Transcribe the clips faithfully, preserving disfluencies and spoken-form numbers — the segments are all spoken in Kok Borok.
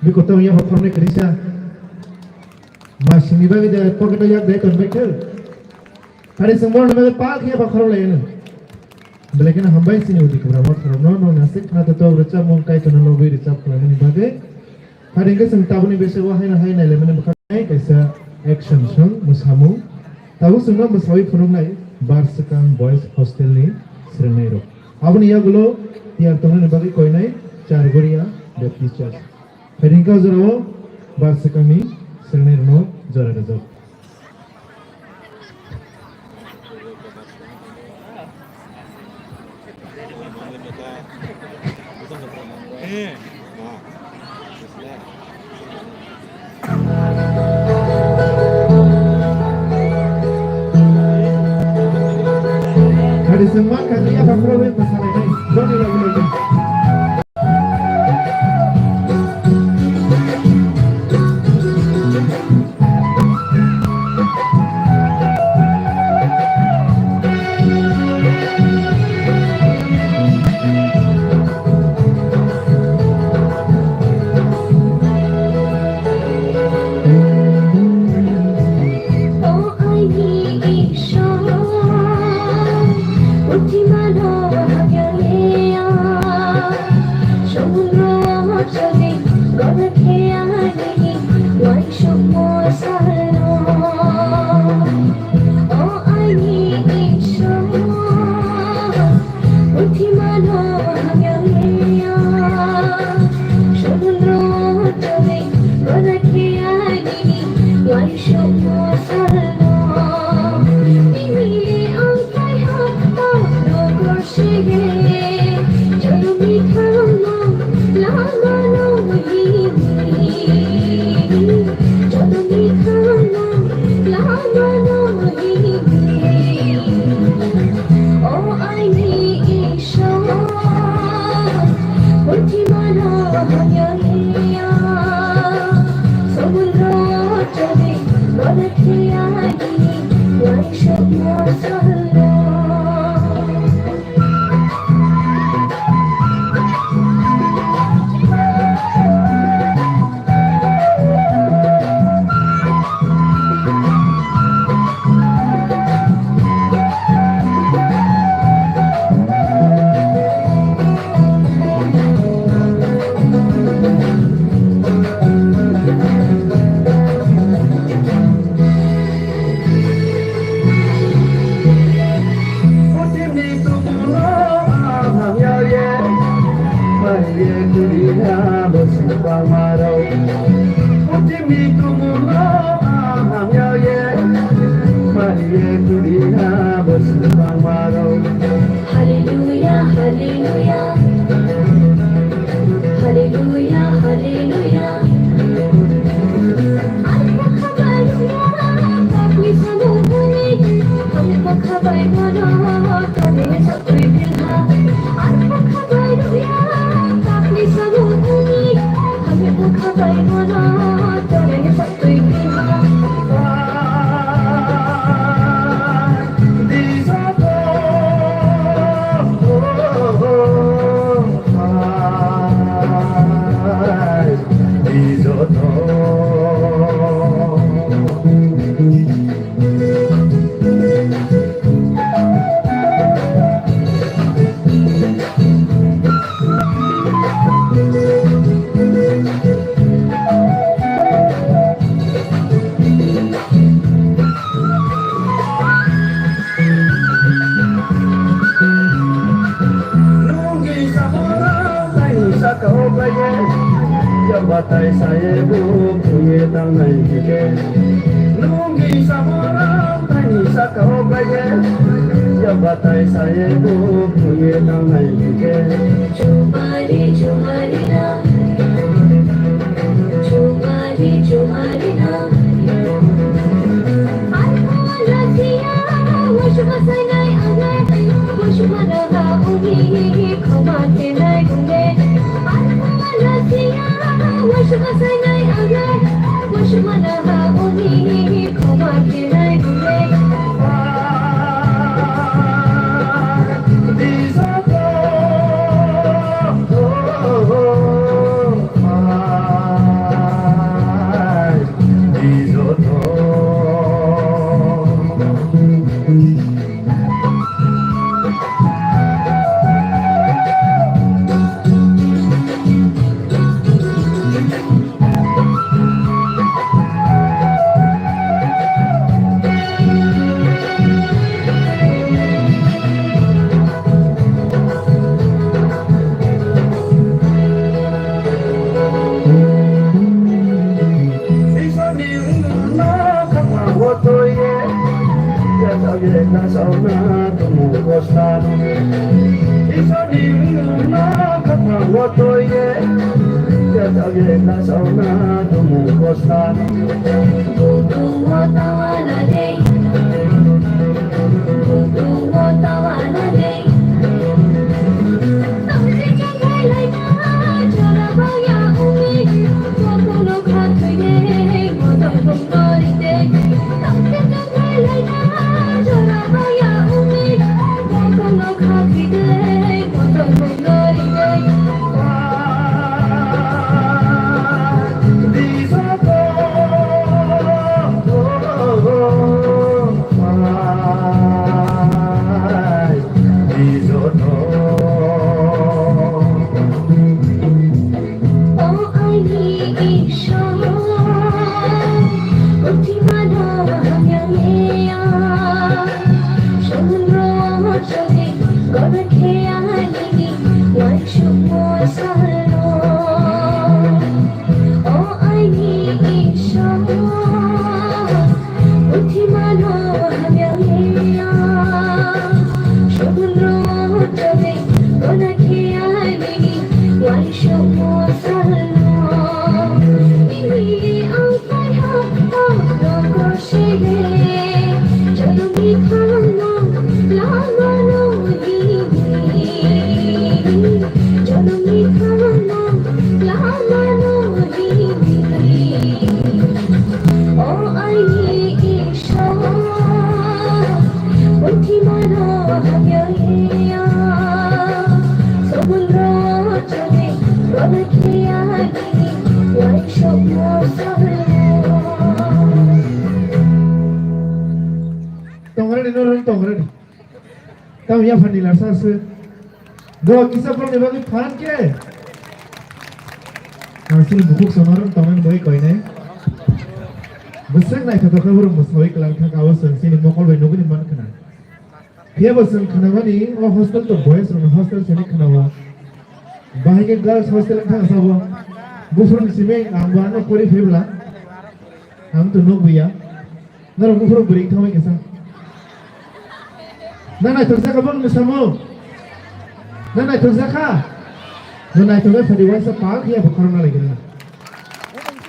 Bikotong ya hokhorni krisa. Masini bagwi de pocket yak de ton bekhe. Hari semua nama pak ya pak khorok lai. Belai kheno hambai sini udi kubra mor khorok no no nasik khna to to rechap mung kai to no lobwi rechap khna mani bagwi. Hari hingke chwng tabukni bisingo haino hai nailaimani bwkha nai kaisa action song mwsamung. Tabuk chwngno mwsawi phunuknai Barswkang Boys Hostel ni swrwngnairok. Aboni yagulo tiyar tongnani bagwi koinai Chargoria Baptist Church. Phaidi hwnkhe o jorao Barswkangni swrwngnairokno jora rwjak. Chwng mankha, yapha phuru bai mwsalainai, boni bagwi. O aini Ishwar, puthimano hamya leya, somudro choli gora khe aini waisuk mosalno. O aini Ishwar, puthimano hamya leya, somudro choli gora khe aini waisuk mosalno. Nini le ang kaiha tamo nokor sige, joto mikhango lamano himni, joto mikhango lamano himni. O aini Ishwar, puthimano hamya leya, somudro choli gora khe aini waisuk mosalno. Puthimni tongmungno ang hamya ye, maiye turiha bwswk bangmarok. Puthimni tongmungno ang hamya ye, maiye turiha bwswk bangmarok. Hallelujah, hallelujah. Hallelujah, hallelujah. Ang pakhabai rwya, kakni samung hwnwi. Ang pakhabai mano, tore satwi bilha. Ang pakhabai rwya, kakni samung hwnwi. Ang pakhabai mano, tore satwi bilha. Nungni samoro taini saka o kaiye, yabatai saye bo phuye tangnai hike. Nungni samoro taini saka o kaiye, yabatai saye bo phuye tangnai hike. Chumari, chumari na. Chumari, chumari na. Alpha Lasia, washuba sainai angai, washuba daga uni, khoma tenai gule. Alpha Lasia, washuba sainai angai, washuba daga uni, khoma tenai gule. Iswrni wngmungno khaklango toiye, yachaoye nasaona tumung kosano. Iswrni wngmungno khaklango toiye, yachaoye nasaona tumung kosano. Butungo tawana de, butungo tawana de. Tong ready, no, no, tong ready. Tamo yaphani lasa se. Do kisa borokni bagwi phan khe. Ang chini bukhuk somarok tongmani bagwi koinai. Bwswk naithotok khe borok mwsawi kwlang thangka, abo chwng chini mokol bai nugwi man khna. Phiya bo chwng khnamani o hostel to boys rokni hostel sini khnao. Bahai khe girls hostel wngkha sabo. Buphuruni simi ang bo ano pori phibla. Ang to nukbiya. Norok buphuru bwrwi wngthangwi kisa. Na naithok jakha bang ni samung. Na naithok jakha. Na naithok le phadi waisa pal khiya bo khorokna lai gana.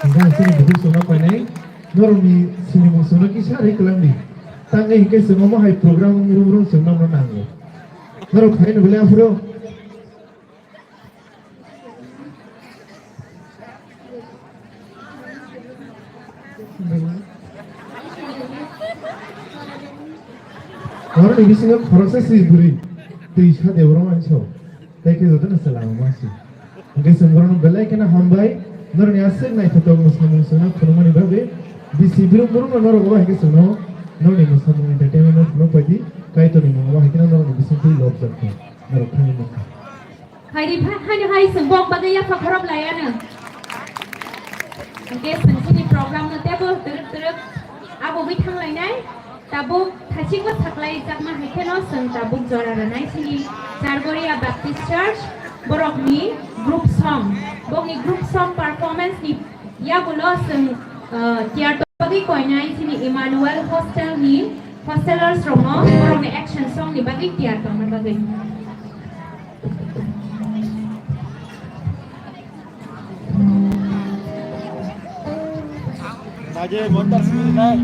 Ang chini bukhuk songno painai. Norokni sinimung songno kisa ri kwlangdi. Tang ai hingke swngo mo hai program rum rum swngnamno nango. Norok khaino bole aphuru. Oroni bisingo khoroksa si bwrwi twi sa de oro manso. Tei khe jotono chwla rok mansi. Hingke chwng borokno belai kheno hambai. Norokni aswk naithotok mwsamung chwngno phunukmani bagwi bisi birok borokno norok bo hingke chwngno norokni mwsamung entertainment no phunuk paidi. Kaitorni mungo bo hingke norokni bisingtwi lobjak khe norok thangwi mankha. Hai ri pha, haino hai chwng bok bagwi yapha khorok lai ano. Hingke chwng chini program no tebo twrwk twrwk abo wi thang lainai. Tabuk thaichikma saklai jakma hai kheno chwng tabuk jora rwnai chini Chargoria Baptist Church borokni group song. Bokni group song performance ni yagulo chwng, uh, tiyar tongwi koinai chini Emmanuel Hostel ni hostelers rokno borokni action song ni bagwi tiyar tongna bagwi. Baje montar sini nai.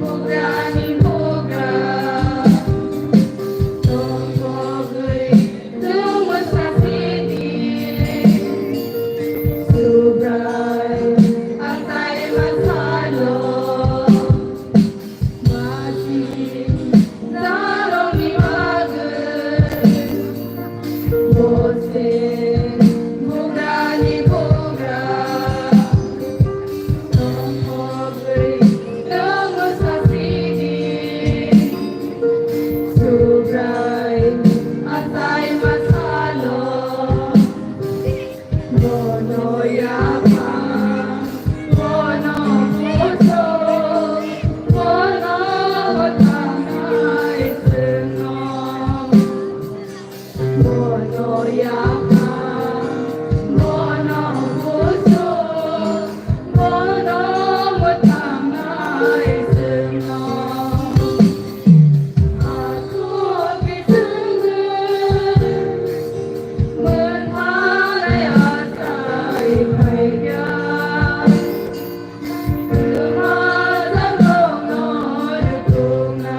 Bugrani bugra, tongkogwi tongmo sasidi, Subrai atai masalo, masi saloni bagwi. Bose bugrani bugra, tongmogwi tongmo sasidi, Subrai atai masalo, bono yapha, bono muso, bono tanai seno. Bono yapha, bono muso, bono mwtangnai chwngno. Akhuk bisingtwi mwthangnai achai phaikha. Kwmajak rokno rwkukna.